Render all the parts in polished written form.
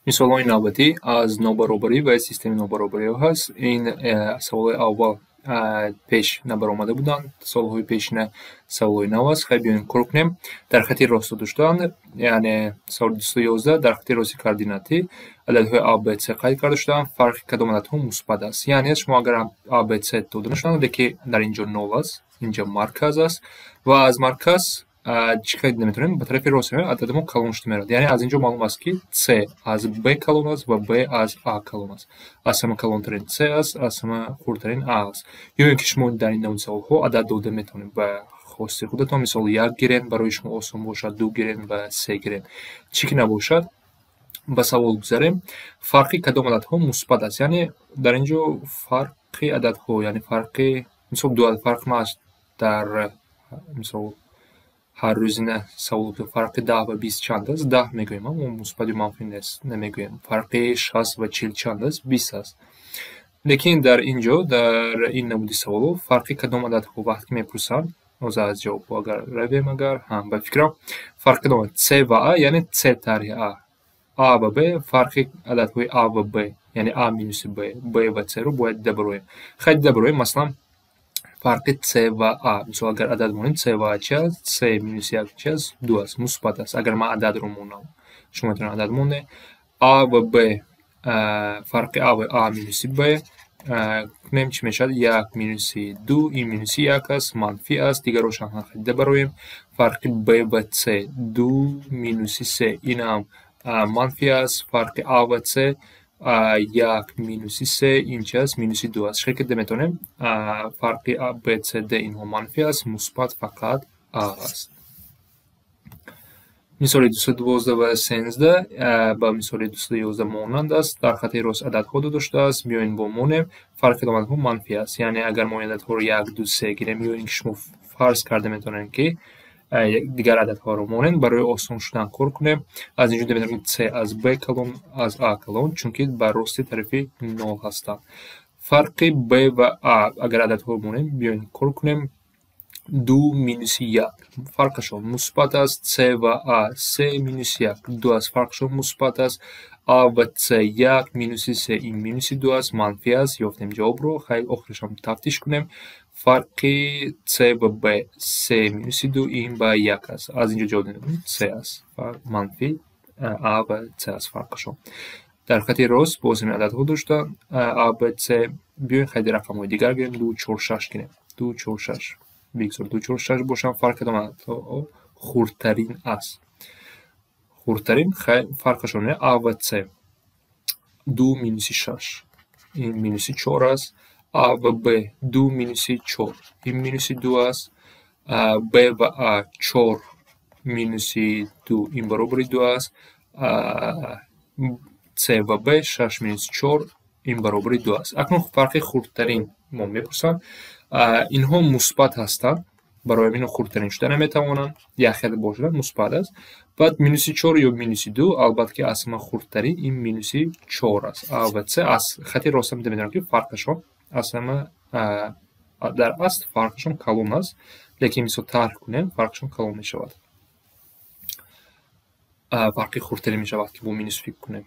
Мисолҳои навбатӣ аз нобаробарӣ ва системаи нобаробариҳо ҳаст. Ин саволҳои аввал пеш набаромада буданд. Саволҳои пешина саволҳои нав аст. Хай, биёем, кор кунем. Дар хати рост дода шудаанд, яъне саволи 211: дар хати рости координатӣ ададҳои А, Б, С қайд карда шудаанд. Фарқи кадом ададҳо мусбат аст? Яъне шумо агар А, Б, С дода нашуданд, лекин дар ин ҷо нол аст, инҷа марказ аст ва аз марказ чӣ қадр наметавонем, ба тарафи рост ададмо калон шуда меравад. Яъне аз ин ҷо маълум аст, ки С аз Б калон аст ва Б аз А калон аст. Аз ҳама калонтарин С аст, аз ҳама хурдтарин А аст. Ё ин ки шумо дар ин намуди саволҳо адад дода метавонед ба хости худатон. Мисол, як гирен, барои шумо осон бошад, ду гирен ва се гирен. Чӣ ки набошад, ба савол гузарем. Фарқи кадом ададҳо мусбат аст? Яъне дар ин ҷо фарқи ададҳо, яъне фарқи, мисол, ду фарқ ма дар, мисол, ҳар рӯзина савол: фарқи 10 ва 20 чанд аст? 10 мегӯем, мо мусбат ё манфӣ нест, намегӯем. Фарқи 60 ва 40 чанд аст? 20 аст. Лекин дар ин ҷо, дар ин намуди саволҳо, фарқи кадом ададҳо вақте ки мепурсанд, ҳозир аз ҷавобҳо агар равем, агар ба фикрам, фарқи кадом С ва А, яъне С тарҳи А, А ва Б, фарқи ададҳои А ва Б, яъне А минуси Б, Б ва Сро бояд дида бароем. Хай, дида бароем. Масалан, фарқи С ва А, мисол, агар адад монем, С ва А чи аст? С минуси як чи аст? Ду аст, мусбат аст, агар ман ададро монам. Шумо метавонед адад монед. А ва Б, фарқи А ва А минуси Б кунем, чӣ мешавад? Як минуси ду, ин минуси як аст, манфӣ аст. Дигарошам ҳам дида бароем. Фарқи Б ва С ду минуси се, инам манфӣ аст. Фарқи А ва С як минуси се, ин чи аст? Минуси ду аст. Шекл дида метавонем: фарқи А, Б, С, Д инҳо манфӣ аст, мусбат фақат А аст. Мисоли 212 ва 13 ба мисоли 211 монанд аст. Дар хати рост ададҳо дода шудааст. Биёем, бо монем. Фарқи кадом ададҳо манфӣ аст? Яъне агар мо ин ададҳоро як, ду, се гирем, ё ин ки шумо фарз карда метавонем, ки дигар ададҳоро монем, барои осон шудан кор кунем. Аз ин ҷо метавонем, ки С аз Б калон, аз А калон, чунки ба рости тарафи нол ҳастанд. Фарқи Б ва А агар ададҳоро монем, биёем, кор кунем: ду минуси як, фарқашон мусбат аст. С ва А се минуси як ду аст, фарқашон мусбат аст. А ва С як минуси се, ин минуси ду аст, манфӣ аст. Ёфтем ҷавобро. Хай, охирашам тафтиш кунем. Фарқи С ва Б се минуси ду, ин ба як аст. Аз ин ҷо ҷавоб медиҳем: С аст манфӣ, А ва С аст фарқашон. Дар хати рост боз ҳамин ададҳо доштанд: А, Б, С. Биёем, хайди рақамҳои дигар гирем, ду, чор, шаш гирем. Ду, чор, шаш, бигзор ду, чор, шаш бошанд. Фарқ кадом ададҳо хурдтарин аст? Хурдтарин, хай, фарқашон А ва С ду минуси шаш, ин минуси чор аст. А ва Б ду минуси чор, ин минуси ду аст. Б ва А чор минуси ду, ин баробари ду аст. С ва Б шаш минуси чор, ин баробари ду аст. Акнун фарқи хурдтарин мо мепурсанд. Инҳо мусбат ҳастанд, барои ҳамин хурдтарин шуда наметавонанд, якхел бошанд, мусбат аст. Баъд минуси чор ё минуси ду, албатта ки аз ҳама хурдтарин ин минуси чор аст. А ва С аз хати рост ҳам метавонем, ки фарқашон аз ҳама дар асл фарқашон калон аст, лекин мисол тарҳ кунем, фарқашон калон мешавад, фарқи хурдтарин мешавад, ки бо минус фикр кунем.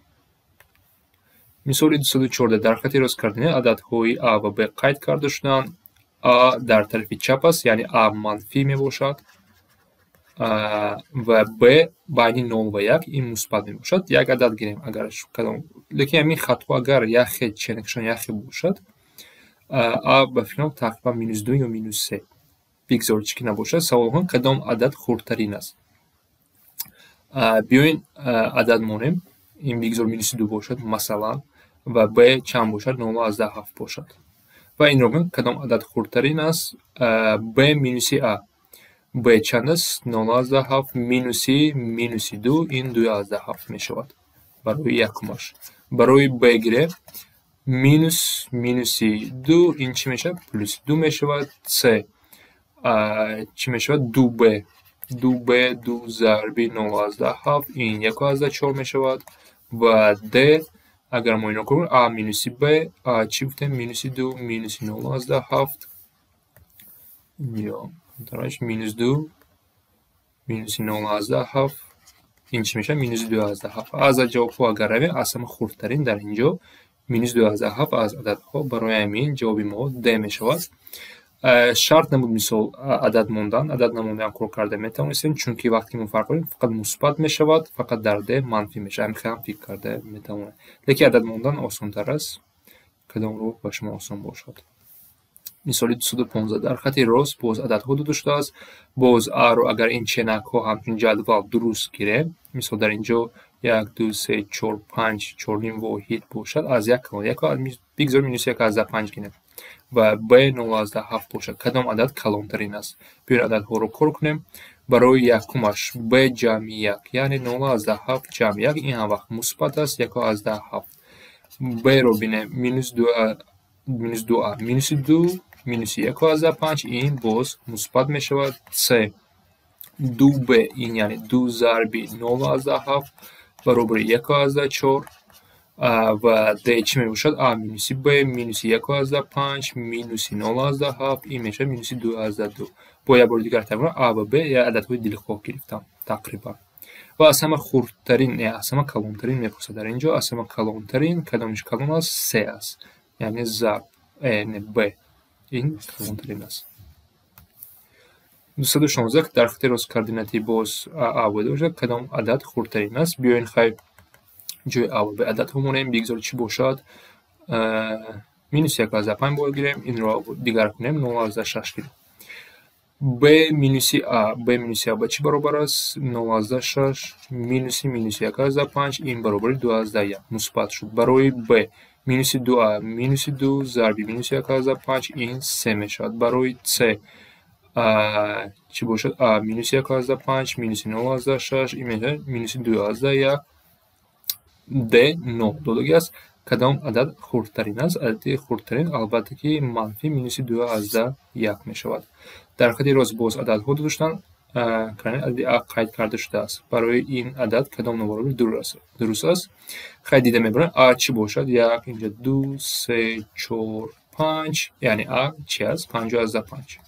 Мисоли 214: дар хати рост координат ададҳои А ва Б қайд карда шудаанд. А дар тарафи чап аст, яъне А манфӣ мебошад ва Б байни нол ва як, ин мусбат мебошад. Як адад гирем агар кадом, лекин ҳамин хатҳо агар як хел ченакшон як хел бошад, А ба фикрам тақрибан минус ду ё минус се. Бигзор, чӣ ки набошад. Саволҳо: кадом адад хурдтарин аст? Биёен, адад монем. Ин бигзор минуси ду бошад, масалан, ва Б чанд бошад? 0,7 бошад. Ва инро бинед: кадом адад хурдтарин аст? Б минуси А. Б чанд аст? 0,7 минуси минуси ду, ин 2,7 мешавад барои якумаш. Барои Б гирем: минус минуси ду, ин чӣ мешавад? Плюси ду мешавад. С чӣ мешавад? Ду Б, ду Б, ду зарби 0,7, ин 1,4 мешавад. Ва Д, агар мо ино кунем, А минуси Б. А чӣ гуфтем? Минуси ду минуси 0,7 ё минус ду минуси 0,7. Ин чӣ мешавад? Минуси 2,7. Аз ҷавобҳо агар равем, аз ҳама хурдтарин дар ин ҷо минус 2,7 аз ададҳо. Барои ҳамин ҷавоби мо D мешавад. Шарт набуд мисол адад мондан, адад намондан кор карда метавонистем, чунки вақте ки мо фарқ кунем, фақат мусбат мешавад, фақат дар D манфӣ мешавад. Ҳамин хел ҳам фикр карда метавонем. Лекин адад мондан осонтар аст. Кадом роҳ ба шумо осон бошад. Мисоли 215. Дар хати рост боз ададҳо дода шудааст. Боз А-ро агар ин ченакҳо ҳамчун ҷадвал дуруст гирем, мисол дар ин ҷо 1, 2, 3, 4, 5, 4,5 воҳид бошад, аз як калон, як бигзор минус 1,5 гирем ва B 0,7 бошад. Кадом адад калонтарин аст? Биёед ададҳоро кор кунем. Барои якумаш B ҷамъи 1, яъне 0,7 ҷамъи 1, ин ҳам вақт мусбат аст, 1,7. B-ро бинем, минус 2, минус 2а, минуси 2, минуси 1,5, ин боз мусбат мешавад. C 2b, ин яъне 2 зарби 0,7 баробари 1,4. Ва D чӣ мебошад? А минуси B минуси 1,5 минуси 0,7, ин мешавад минуси 2,2. Бо як бори дигар такрор, А ва Б як ададҳои дилхоҳ гирифтам тақрибан. Ва аз ҳама хурдтарин, не, аз ҳама калонтарин мепурсад дар ин ҷо. Аз ҳама калонтарин кадомиш калон аст? С аст. Яъне зарб, не, Б. Ин калонтарин аст. 216. Дар хати рост координати боз А ва Б бошад, кадом адад хурдтарин аст? Биёед хайр ҷои А ва Б ададҳо монем, бигзор чӣ бошад? Минус 1,5 бояд гирем, инро дигар кунем, 0,6 гирем. Б минуси А, Б минуси А ба чӣ баробар аст? 0,6 минуси минус 1,5, ин баробари 2,1, мусбат шуд. Барои Б минуси 2А минуси 2 зарби минус 1,5, ин 3 мешавад. Барои С чӣ бошад? А минус 1,5 минуси 0,6, ин мешавад минуси 2,1. Д 0 додагӣ аст. Кадом адад хурдтарин аст? Адади хурдтарин албатта ки манфӣ минуси 2,1 мешавад. Дар хати рост боз ададҳо дода шуданд, адади А қайд карда шудааст. Барои ин адад кадом нобаробарӣ дуруст аст? Хай дида мебарем, А чӣ бошад? 1, инҷа 2, 3, 4, 5, яъне А чӣ аст? 5,5.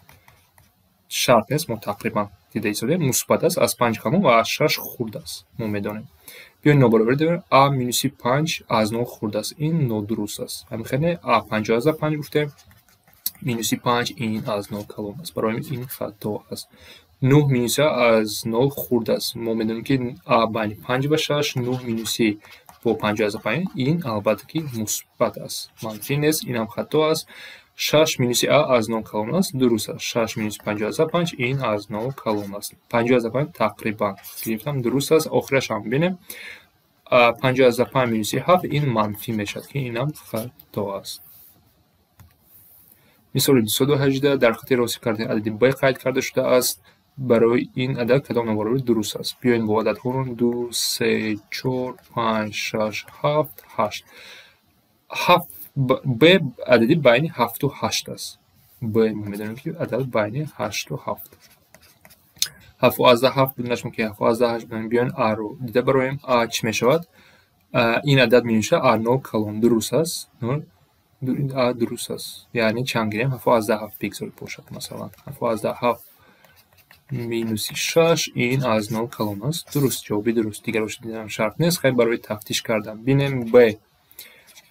Шарт нест, мо тақрибан дида истодем, мусбат аст, аз 5 калон ва аз 6 хурд аст, мо медонем. Биёед нобаробарӣ дорем, А минуси 5 аз 0 хурд аст. Ин нодуруст аст. Ҳамин хел не, А 5,5 гуфтем, минуси 5 ин аз 0 калон аст. Барои ин хато аст. 9 минуси А аз 0 хурд аст. Мо медонем ки А байни 5 ва 6, 9 минуси бо 5,5, ин албатта ки мусбат аст. Манфӣ нест, ин ҳам хато аст. 6 минуси А аз 0 калон аст, дуруст аст. 6 минуси 5,5 ин аз 0 калон аст. 5,5 тақрибан гирифтам, дуруст аст. Охираш ҳам бинем. 5,5 минуси 7 ин манфӣ мешавад, ки ин ҳам хато аст. Мисоли 218. Дар хати рости координати адади Б қайд карда шудааст. Барои ин адад кадом нобаробарӣ дуруст аст? Биёед бо ададҳоро 2, 3, 4, 5, 6, 7, 8. 7 Б адади байни 7 ва 8 аст. Б мо медонем ки адад байни 8 ва 7. 7,7 буданаш мумкин, 7,8 будан. Биёед А-ро дида бароем. А чӣ мешавад? Ин адад минуса А 0 калон, дуруст аст. А дуруст аст. Яъне чанд гирем? 7,7 бигзор бошад масалан. 7,7 минуси 6 ин аз 0 калон аст. Дуруст, ҷавоби дуруст. Дигараш дидан шарт нест. Хай барои тафтиш кардан бинем. Б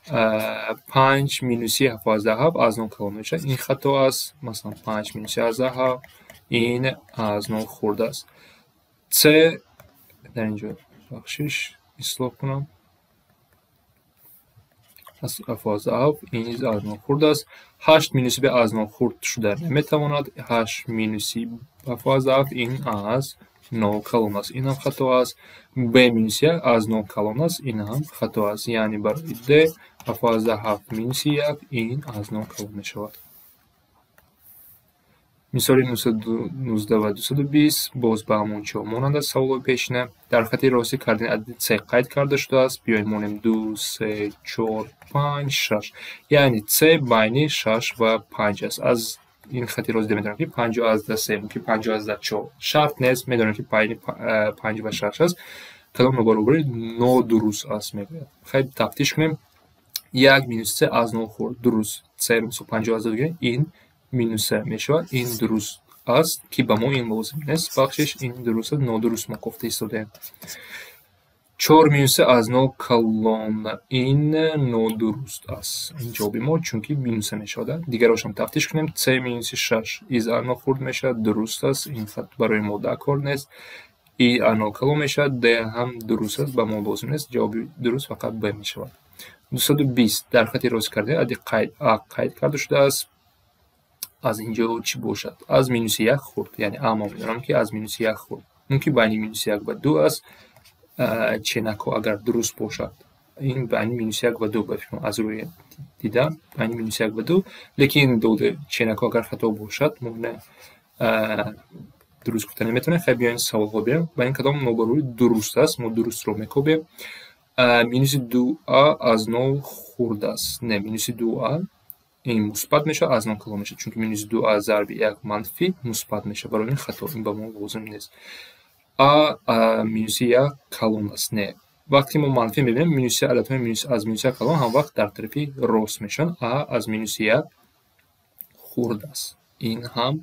5 минуси 7,7 аз 0 калон мешавад. Ин хато аст. Масалан 5 минуси 7 ин аз 0 хурд аст. С дар инҷо бахшиш ислоҳ кунам. Аз 7,7 ин низ аз 0 хурд аст. 8 минуси Б аз 0 хурд шуда наметавонад. 8 минуси 7,7 ин аз 0 калон аст. Ин ҳам хато аст. Б минуси 1 аз 0 калон аст. Ин ҳам хато аст. Яъне барои Д 7,7 минуси 1 ин аз 0 калон мешавад. Мисоли 919 ва 220 боз ба ҳамон чо монанд аст саволҳои пешина. Дар хати рости координати адади С қайд карда шудааст. Биёед монем 2, 3, 4, 5, 6. Яъне С байни 6 ва 5 аст. Аз ин хати рост дида метавонем ки 5,3, мумкин 5,4. Шарт нест, медонем ки байни 5 ва 6 аст. Кадом нобаробарӣ нодуруст аст мегӯяд. Хай тафтиш кунем. 1 минус С аз 0 хурд. Дуруст. С мисол 5,2 гирем, ин минус С мешавад. Ин дуруст. аст, ки ба мо ин лозим нест. Бахшиш, ин дуруст аст, нодуруст мо кофта истодаем. Чор минус се аз нол калон, ин нодуруст аст. Ин ҷавоби мо, чунки минуса мешавад. Дигарошам тафтиш кунем. С минуси шаш из а нол хурд мешавад, дуруст аст. Ин хат барои мо кор нест. И а нол калон мешавад, д ҳам дуруст аст, ба мо лозим нест. Ҷавоби дуруст фақат б мешавад. 220 дар хати рост карда ади қайд а қайд карда шудааст. Аз инҷо чӣ бошад? Аз минуси як хурд, яъне а мо медонам, ки аз минуси як хурд. Мумкин байни минуси як ва ду аст. Ченакҳо агар дуруст бошад, ин байни минуси як ва ду, ба фикрам, аз рӯи дидан байни минуси як ва ду, лекин дода ченакҳо агар хато бошад, мо дуруст гуфта наметавонем. Хай, биёем саволҳо биёем. Ба ин кадом нобаробарӣ дуруст аст, мо дурустро мекобем. Минуси ду а аз нол хурд аст. Не, минуси ду а ин мусбат мешавад, аз нол калон мешавад, чунки минуси ду а зарби як манфӣ мусбат мешавад. Барои ин хато, ин ба мо лозим нест. А минуси як калон аст. Не, вақте мо манфӣ мебинем, минуси ададҳои минус аз минуси як калон ҳамвақт дар тарафи рост мешаванд. А аз минуси як хурд аст. Ин ҳам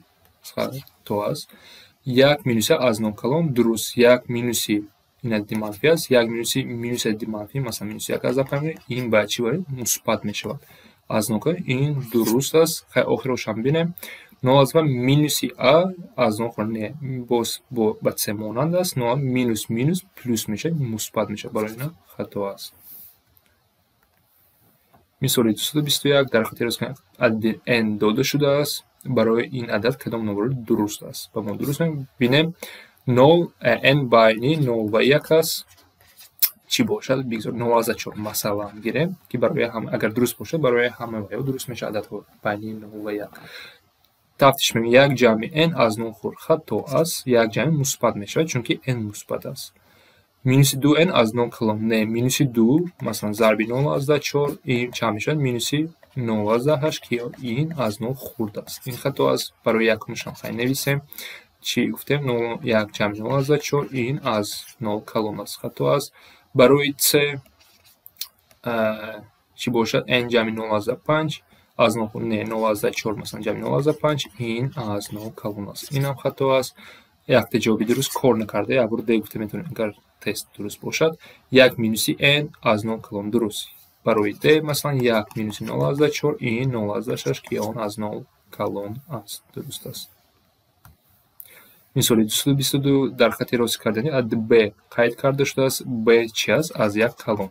хато аст. Як минус як аз нол калон дуруст. Як минуси ин адади манфӣ аст, як минуси минус адади манфӣ, масалан, минуси як аз панҷ, ин ба чӣ бояд мусбат мешавад. Аз нол калон, ин дуруст аст. Хай, охирошам бинем. Нол аз ва минуси а аз нол хурд, не, боз ба с монанд аст. Нол минус минус плюс мешавад, мусбат мешавад. Барои ин хато аст. Мисоли 221: дар хати рост адади n дода шудааст. Барои ин адад кадом нобаробарӣ дуруст аст? Ба мо дуруст бинем. Нол n байни нол ва як аст. Чӣ бошад? Бигзор нол аз чор масалан гирем, ки барои ҳама агар дуруст бошад, барои ҳама ваё дуруст мешавад, ададҳо байни нол ва як. Тафтиш мекунем. Як ҷамъи n аз нол хурд хато аст. Як ҷамъи мусбат мешавад, чунки n мусбат аст. Минуси ду n аз нол калон, не, минуси ду, масалан, зарби нол аз чор, ин чанд мешавад? Минуси нол аз ҳашт, ки ин аз нол хурд аст. Ин хато аст. Барои якумашам хай нависем. Чӣ гуфтем? Нол як ҷамъи нол аз чор, ин аз нол калон аст, хато аст. Барои с чӣ бошад? N ҷамъи нол аз панҷ аз нол, не, нол аз чор, масалан, ҷамъи нол аз панҷ, ин аз нол калон аст. Инам хато аст. Якта ҷавоби дуруст кор накарда, як бор д гуфта метавонем, агар тест дуруст бошад. Як минуси n аз нол калон дуруст. Барои д, масалан, як минуси нол аз чор, ин нол аз шаш, ки он аз нол калон аст, дуруст аст. Мисоли 222: дар хати рост кардани адади б қайд карда шудааст. Б чи аст? Аз як калон.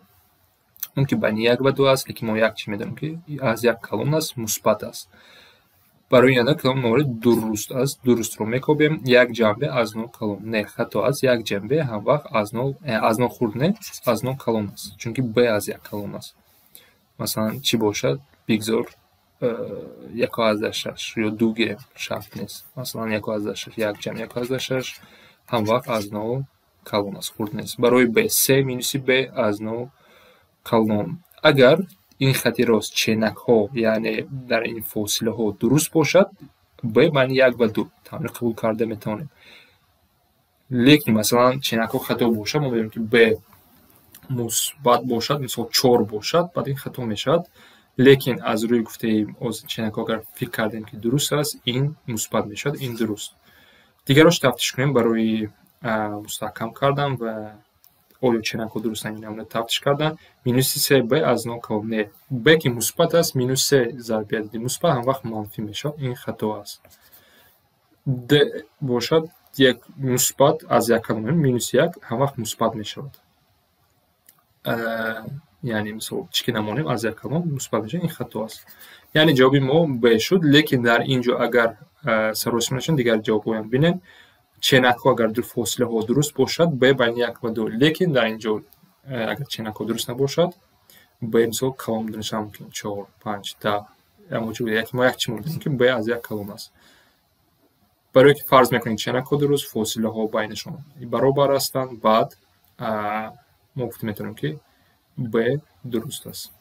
Мумкин байни як ва ду аст, лекин мо як чи медонем, ки аз як калон аст, мусбат аст. Барои ин адад кадом нобаробарӣ дуруст аст? Дурустро мекобем. Як ҷамъ б аз нол калон, не, хато аст. Як ҷамъ б ҳамвақт аз нол хурд, не, аз нол калон аст, чунки б аз як калон аст. Масалан, чӣ бошад? Бигзор яку аздаҳ шаш ё ду гирем, шарт нест. Масалан, яку аздаҳ шаш, як ҷамъ яку аздаҳ шаш ҳамвақт аз нол калон аст, хурд нест. Барои б, се минуси б аз нол калон. Агар ин хати рост ченакҳо, яъне дар ин фосилаҳо дуруст бошад, б байни як ва ду таври қабул карда метавонем. Лекин, масалан, ченакҳо хато бошад, мо медонем, ки б мусбат бошад, мисол, чор бошад, баъд ин хато мешавад. Лекин аз рӯи гуфтаи ченакҳо агар фикр кардем, ки дуруст аст, ин мусбат мешавад, ин дуруст. Дигарош тафтиш кунем барои мустаҳкам кардан ва оё ченакҳо дурустанд ё не тафтиш кардан. Минуси се б аз нол калон, не, б ки мусбат аст, минус се зарби адади мусбат ҳамвақт манфӣ мешавад, ин хато аст. Д бошад, як мусбат аз як калон, минуси як ҳамвақт мусбат мешавад. Яъне, мисол, чӣ ки намонем, аз як калон мусбат мешавад, ин хато аст. Яъне ҷавоби мо б шуд, лекин дар ин ҷо агар саросима нашавем, дигар ҷавобҳоям бинем. Ченакҳо агар фосилаҳо дуруст бошад, б байни як ва ду, лекин дар ин ҷо агар ченакҳо дуруст набошад, б, мисол, калон донишам мумкин, чор, панҷ, 10. Мо як чӣ медонем, ки б аз як калон аст. Барое ки фарз мекунем, ченакҳо дуруст, фосилаҳо байнашон баробар ҳастанд, баъд мо гуфта метавонем, ки б дуруст аст.